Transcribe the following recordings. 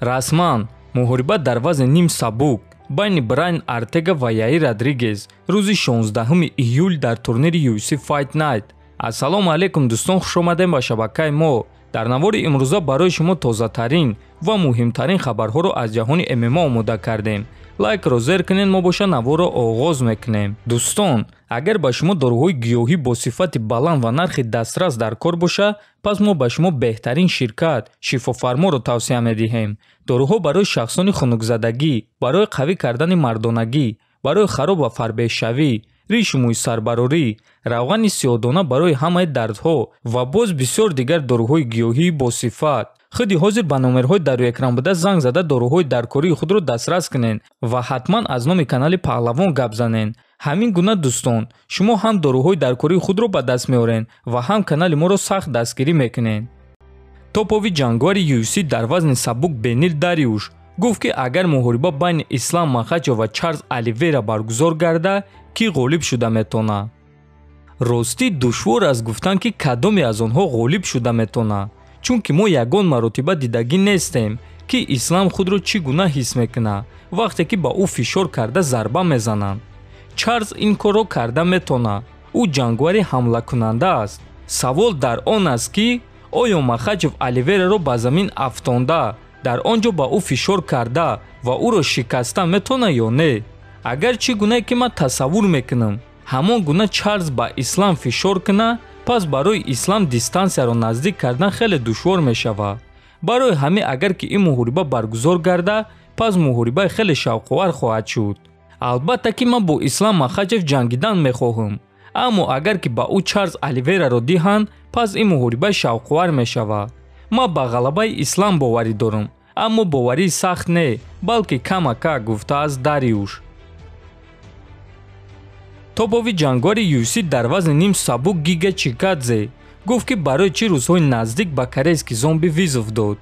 Расман муҳориба дар вазни ним сабук байни Брайан Ортега ва Яир Родригес рӯзи 16 июл дар турнири UFC Fight Night. Ассалому алайкум дӯстон, хуш омадем ба шабакаи мо. Дар навори имрӯза барои шумо тозатарин ва муҳимтарин хабарҳоро аз ҷаҳони ММА омода кардем. Лайкро зер кунед, мо боша наворро оғоз мекунем. Дӯстон, агар ба шумо доруҳои гиёҳӣ бо сифати баланд ва нархи дастрас дар кор боша, пас мо ба шумо беҳтарин ширкат Шифофарморо тавсия медиҳем. Доруҳо барои шахсони хунукзадагӣ, барои қавӣ кардани мардонагӣ, барои хароб ва фарбеҳшавӣ, ришу мӯи сарбарорӣ, равғани сиёҳдона барои ҳамаи дардҳо ва боз бисёр дигар доруҳои гиёҳӣ бо сифат. Худи ҳозир ба номерҳои дар рӯи экран буда занг зада доруҳои даркории худро дастрас кунед ва ҳатман аз номи канали Паҳлавон гап занед. Ҳамин гуна дӯстон, шумо ҳам доруҳои даркории худро ба даст меоред ва ҳам канали моро сахт дастгирӣ мекунед. Топови ҷангвари UFC дар вазни сабук Бенил Дариуш гуфт, ки агар муҳориба байни Ислам Махачев ва Чарлз Оливейра баргузор гарда, кӣ ғолиб шуда метавонад? Ростӣ душвор аст гуфтан, ки кадоме аз онҳо ғолиб шуда метавонад, чунки мо ягон маротиба дидагӣ нестем, ки Ислам худро чӣ гуна ҳис мекунад вақте ки ба ӯ фишор карда зарба мезананд. Чарлз ин корро карда метавонад, ӯ ҷангвари ҳамлакунанда аст. Савол дар он аст, ки оё Махачев Оливейраро ба замин афтонда, дар он ҷо ба ӯ фишор карда ва ӯро шикаста метавонад ё не? Агар чӣ гунае ки ман тасаввур мекунам, ҳамон гуна Чарлз ба Ислам фишор кунад, пас барои Ислам дистансияро наздик кардан хеле душвор мешавад. Барои ҳамин агар ки ин муҳориба баргузор гарда, пас муҳорибаи хеле шавқовар хоҳад шуд. Албатта ки ман бо Ислам Махачев ҷангидан мехоҳам, аммо агар ки ба ӯ Чарлз Оливейраро диҳанд, пас ин муҳориба шавқовар мешавад. Ман ба ғалабаи Ислам боварӣ дорам, аммо боварии сахт не, балки камака, гуфтааст Дариуш. Топови ҷангвари UFC дар вазни ним сабук Гига Чикадзе гуфт, ки барои чӣ рӯзҳои наздик ба корейски зомби вызов дод.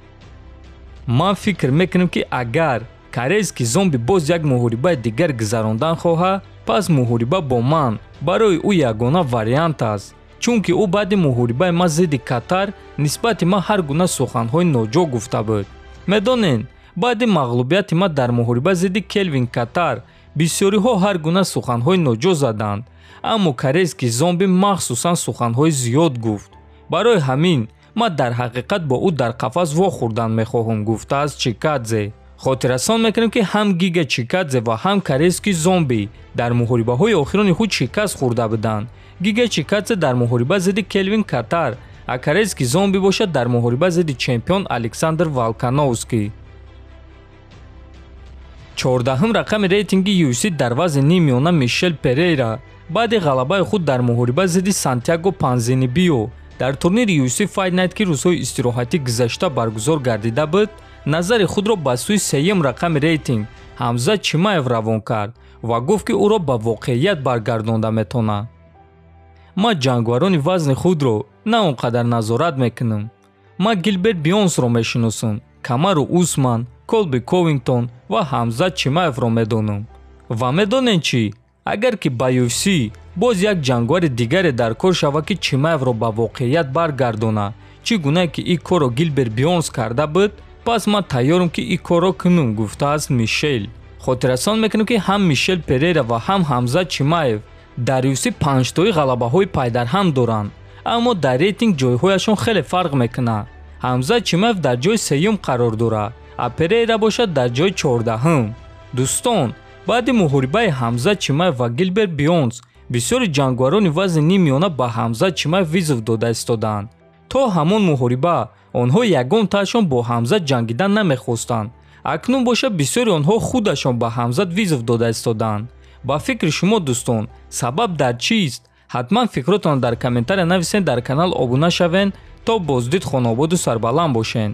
Ман фикр мекунам, ки агар корейски зомби боз як муҳорибаи дигар гузарондан хоҳад, пас муҳориба бо ман барои ӯ ягона вариант аст, чунки ӯ баъди муҳорибаи ман зидди Катар нисбати ман ҳар гуна суханҳои ноҷо гуфта буд. Медонед, баъди мағлубияти ман дар муҳориба зидди Келвин Катар бисёриҳо ҳар гуна суханҳои ноҷо заданд, аммо корейски зомби махсусан суханҳои зиёд гуфт. Барои ҳамин ман дар ҳақиқат бо ӯ дар қафас вохӯрдан мехоҳам, гуфтааст Чикадзе. Хотиррасон мекунем, ки ҳам Гига Чикадзе ва ҳам корейски зомби дар муҳорибаҳои охирони худ шикаст хӯрда буданд. Гига Чикадзе дар муҳориба зидди Келвин Катар, а корейски зомби бошад дар муҳориба зидди чемпион Александр Волкановский. 14-ум рақами рейтинги UFC дар вазни ниммиёна Мишел Перейра баъди ғалабаи худ дар муҳориба зидди Сантьяго Панзинибио дар турнири UFC Fight Night, ки рӯзҳои истироҳатӣ гузашта баргузор гардида буд, назари худро ба сӯи сеюм рақами рейтинг Ҳамзат Чимаев равон кард ва гуфт, ки ӯро ба воқеият баргардонда метавонад. Ман ҷангварони вазни худро на он қадар назорат мекунам. Ман Гилберт Бионсро мешиносам, Камару Усман, Колби Ковингтон ва Ҳамзат Чимаевро медонам. Ва медонед чӣ? Агар ки ба UFC боз як ҷангвари дигаре дар кор шавад, ки Чимаевро ба воқеият баргардонад, чӣ гунае ки ин корро Гилберт Бионс карда буд, пас ман тайёрам, ки ин корро кунам, гуфтааст Мишел. Хотиррасон мекунем, ки ҳам Мишел Перейра ва ҳам Ҳамзат Чимаев дар UFC панҷтои ғалабаҳои пайдарҳам доранд, аммо дар рейтинг ҷойҳояшон хеле фарқ мекунад. Ҳамзат Чимаев дар ҷои сеюм қарор дорад, а Перейра бошад дар ҷои 14-ум. Дӯстон, баъди муҳорибаи Ҳамзат Чимаев ва Гилберт Бионс бисёри ҷангварони вазни ниммиёна ба Ҳамзат Чимаев вызов дода истоданд. То ҳамон муҳориба онҳо ягон таашон бо Ҳамзат ҷангидан намехостанд. Акнун бошад бисёри онҳо худашон ба Ҳамзат вызов дода истоданд. Ба фикри шумо дӯстон, сабаб дар чист? Ҳатман фикротонро дар комментария нависед, дар канал обуна шавед, то боздид хонаободу сарбаланд бошед.